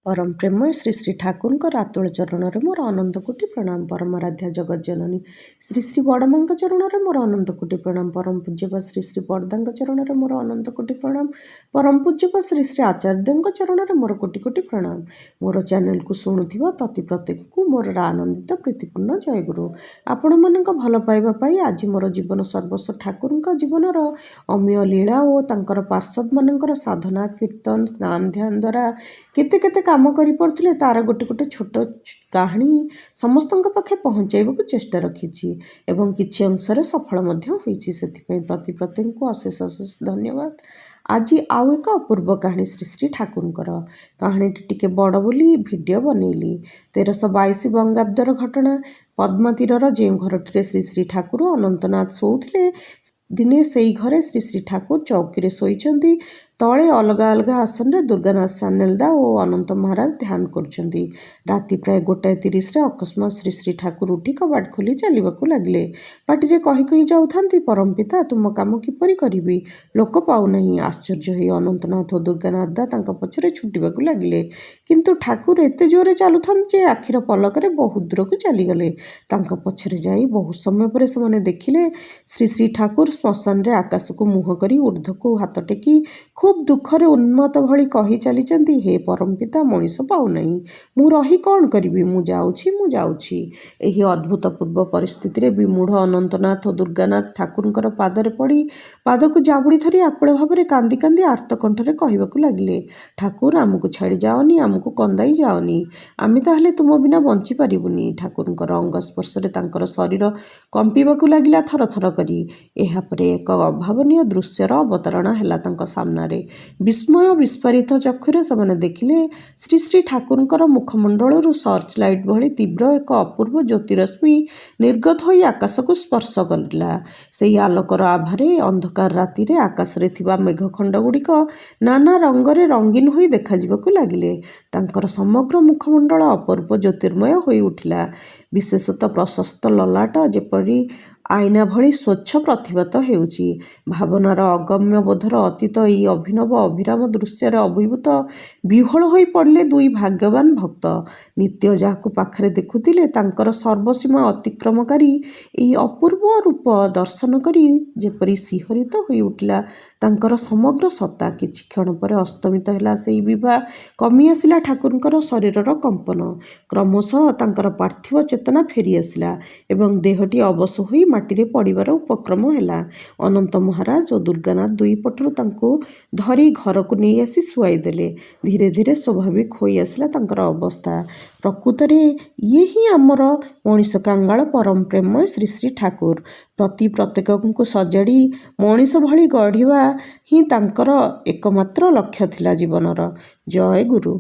ପରମ ପ୍ରେମମୟ ଶ୍ରୀ ଶ୍ରୀ ଠାକୁରଙ୍କ ରାତୁଳ ଚରଣରେ ମୋର ଅନନ୍ତ କୋଟି ପ୍ରଣାମ। ପରମାରାଧ୍ୟା ଜଗତଜନନୀ ଶ୍ରୀ ଶ୍ରୀ ବଡ଼ମାଙ୍କ ଚରଣରେ ମୋର ଅନନ୍ତ କୋଟି ପ୍ରଣାମ। ପରମ ପୂଜ୍ୟପା ଶ୍ରୀ ଶ୍ରୀ ବରଦାଙ୍କ ଚରଣରେ ମୋର ଅନନ୍ତ କୋଟି ପ୍ରଣାମ। ପରମ ପୂଜ୍ୟପା ଶ୍ରୀ ଶ୍ରୀ ଆଚାର୍ଯ୍ୟଦେବଙ୍କ ଚରଣରେ ମୋର କୋଟି କୋଟି ପ୍ରଣାମ। ମୋର ଚ୍ୟାନେଲକୁ ଶୁଣୁଥିବା ପ୍ରତି ପ୍ରତ୍ୟେକଙ୍କୁ ମୋର ଆନନ୍ଦିତ ପ୍ରୀତିପୂର୍ଣ୍ଣ ଜୟଗୁରୁ। ଆପଣମାନଙ୍କ ଭଲ ପାଇବା ପାଇ ଆଜି ମୋର ଜୀବନ ସର୍ବସ୍ୱ ଠାକୁରଙ୍କ ଜୀବନର ଅମୀୟ ଲୀଳା ଓ ତାଙ୍କର ପାର୍ଷଦମାନଙ୍କର ସାଧନା, କୀର୍ତ୍ତନ, ନାମ ଧ୍ୟାନ ଦ୍ୱାରା କେତେ କେତେ କାମ କରିପାରୁଥିଲେ, ତାର ଗୋଟେ ଗୋଟେ ଛୋଟ କାହାଣୀ ସମସ୍ତଙ୍କ ପାଖେ ପହଞ୍ଚାଇବାକୁ ଚେଷ୍ଟା ରଖିଛି ଏବଂ କିଛି ଅଂଶରେ ସଫଳ ମଧ୍ୟ ହୋଇଛି। ସେଥିପାଇଁ ପ୍ରତି ପ୍ରତ୍ୟେକଙ୍କୁ ଅଶେଷ ଅଶେଷ ଧନ୍ୟବାଦ। ଆଜି ଆଉ ଏକ ଅପୂର୍ବ କାହାଣୀ ଶ୍ରୀ ଶ୍ରୀ ଠାକୁରଙ୍କର। କାହାଣୀଟି ଟିକେ ବଡ଼ ବୋଲି ଭିଡ଼ିଓ ବନେଇଲି। 1322 ବଙ୍ଗାବ୍ଦର ଘଟଣା। ପଦ୍ମାତୀରର ଯେଉଁ ଘରଟିରେ ଶ୍ରୀ ଶ୍ରୀ ଠାକୁର ଅନନ୍ତନାଥ ଶୋଉଥିଲେ, ଦିନେ ସେଇ ଘରେ ଶ୍ରୀ ଶ୍ରୀ ଠାକୁର ଚୌକିରେ ଶୋଇଛନ୍ତି। ତଳେ ଅଲଗା ଅଲଗା ଆସନରେ ଦୁର୍ଗାନାଥ ସାନ୍ୟାଲଦା ଓ ଅନନ୍ତ ମହାରାଜ ଧ୍ୟାନ କରୁଛନ୍ତି। ରାତି ପ୍ରାୟ 1:30ରେ ଅକସ୍ମାତ୍ ଶ୍ରୀ ଶ୍ରୀ ଠାକୁର ଉଠି କବାଟ ଖୋଲି ଚାଲିବାକୁ ଲାଗିଲେ। ପାଟିରେ କହି କହି ଯାଉଥାନ୍ତି, "ପରମପିତା, ତୁମ କାମ କିପରି କରିବି? ଲୋକ ପାଉନାହିଁ।" ଆଶ୍ଚର୍ଯ୍ୟ ହୋଇ ଅନନ୍ତନାଥ ଓ ଦୁର୍ଗାନାଥ ଦା ତାଙ୍କ ପଛରେ ଛୁଟିବାକୁ ଲାଗିଲେ। କିନ୍ତୁ ଠାକୁର ଏତେ ଜୋରରେ ଚାଲୁଥାନ୍ତି ଯେ ଆଖିର ପଲକରେ ବହୁତ ଦୂରକୁ ଚାଲିଗଲେ। ତାଙ୍କ ପଛରେ ଯାଇ ବହୁତ ସମୟ ପରେ ସେମାନେ ଦେଖିଲେ, ଶ୍ରୀ ଶ୍ରୀ ଠାକୁର ଶ୍ମଶାନରେ ଆକାଶକୁ ମୁହଁ କରି ଊର୍ଦ୍ଧ୍ୱକୁ ହାତ ଟେକି ଖୁବ୍ ଦୁଃଖରେ ଉନ୍ମତ୍ତ ଭଳି କହି ଚାଲିଛନ୍ତି, "ହେ ପରମପିତା, ମଣିଷ ପାଉନାହିଁ। ମୁଁ ରହି କ'ଣ କରିବି? ମୁଁ ଯାଉଛି, ମୁଁ ଯାଉଛି।" ଏହି ଅଦ୍ଭୁତପୂର୍ବ ପରିସ୍ଥିତିରେ ବିମୂଢ଼ ଅନନ୍ତନାଥ ଓ ଦୁର୍ଗାନାଥ ଠାକୁରଙ୍କର ପାଦରେ ପଡ଼ି ପାଦକୁ ଜାବୁଡ଼ି ଧରି ଆକୁଳ ଭାବରେ କାନ୍ଦି କାନ୍ଦି ଆର୍ତ୍ତକଣ୍ଠରେ କହିବାକୁ ଲାଗିଲେ, "ଠାକୁର, ଆମକୁ ଛାଡ଼ି ଯାଅନି, ଆମକୁ କନ୍ଦାଇ ଯାଅନି। ଆମେ ତାହେଲେ ତୁମ ବିନା ବଞ୍ଚିପାରିବୁନି।" ଠାକୁରଙ୍କର ଅଙ୍ଗ ସ୍ପର୍ଶରେ ତାଙ୍କର ଶରୀର କମ୍ପିବାକୁ ଲାଗିଲା ଥର ଥର କରି। ଏହାପରେ ଏକ ଅଭାବନୀୟ ଦୃଶ୍ୟର ଅବତାରଣା ହେଲା ତାଙ୍କ ସାମ୍ନାରେ। ବିସ୍ମୟ ବିସ୍ଫାରିତ ଚକ୍ଷୁରେ ସେମାନେ ଦେଖିଲେ, ଶ୍ରୀ ଶ୍ରୀ ଠାକୁରଙ୍କର ମୁଖମଣ୍ଡଳରୁ ସର୍ଚ୍ଚ ଲାଇଟ୍ ଭଳି ତୀବ୍ର ଏକ ଅପୂର୍ବ ଜ୍ୟୋତିରଶ୍ମି ନିର୍ଗତ ହୋଇ ଆକାଶକୁ ସ୍ପର୍ଶ କଲା। ସେଇ ଆଲୋକର ଆଭାରେ ଅନ୍ଧକାର ରାତିରେ ଆକାଶରେ ଥିବା ମେଘଖଣ୍ଡଗୁଡ଼ିକ ନାନା ରଙ୍ଗରେ ରଙ୍ଗୀନ ହୋଇ ଦେଖାଯିବାକୁ ଲାଗିଲେ। ତାଙ୍କର ସମଗ୍ର ମୁଖମଣ୍ଡଳ ଅପୂର୍ବ ଜ୍ୟୋତିର୍ମୟ ହୋଇଉଠିଲା। ବିଶେଷତଃ ପ୍ରଶସ୍ତ ଲଲାଟ ଯେପରି ଆଇନା ଭଳି ସ୍ୱଚ୍ଛ ପ୍ରତିଭାତ ହେଉଛି। ଭାବନାର ଅଗମ୍ୟ ବୋଧର ଅତୀତ ଏଇ ଅଭିନବ ଅଭିରାମ ଦୃଶ୍ୟରେ ଅଭିଭୂତ ବିହ୍ୱଳ ହୋଇ ପଡ଼ିଲେ ଦୁଇ ଭାଗ୍ୟବାନ ଭକ୍ତ। ନିତ୍ୟ ଯାହାକୁ ପାଖରେ ଦେଖୁଥିଲେ, ତାଙ୍କର ସର୍ବସୀମା ଅତିକ୍ରମକାରୀ ଏଇ ଅପୂର୍ବ ରୂପ ଦର୍ଶନ କରି ଯେପରି ଶିହରିତ ହୋଇଉଠିଲା ତାଙ୍କର ସମଗ୍ର ସତ୍ତା। କିଛି କ୍ଷଣ ପରେ ଅସ୍ତମିତ ହେଲା ସେଇ ବିଭା, କମିଆସିଲା ଠାକୁରଙ୍କର ଶରୀରର କମ୍ପନ। କ୍ରମଶଃ ତାଙ୍କର ପାର୍ଥିବ ଚେତନା ଫେରିଆସିଲା ଏବଂ ଦେହଟି ଅବଶ ହୋଇ ମାଟିରେ ପଡ଼ିବାର ଉପକ୍ରମ ହେଲା। ଅନନ୍ତ ମହାରାଜ ଓ ଦୁର୍ଗାନାଥ ଦୁଇ ପଟରୁ ତାଙ୍କୁ ଧରି ଘରକୁ ନେଇ ଆସି ଶୁଆଇଦେଲେ। ଧୀରେ ଧୀରେ ସ୍ୱାଭାବିକ ହୋଇ ଆସିଲା ତାଙ୍କର ଅବସ୍ଥା। ପ୍ରକୃତରେ ଇଏ ହିଁ ଆମର ମଣିଷ କାଙ୍ଗାଳ ପରମ ପ୍ରେମମୟ ଶ୍ରୀ ଶ୍ରୀ ଠାକୁର। ପ୍ରତି ପ୍ରତ୍ୟେକଙ୍କୁ ସଜାଡ଼ି ମଣିଷ ଭଳି ଗଢ଼ିବା ହିଁ ତାଙ୍କର ଏକମାତ୍ର ଲକ୍ଷ୍ୟ ଥିଲା ଜୀବନର। ଜୟ ଗୁରୁ।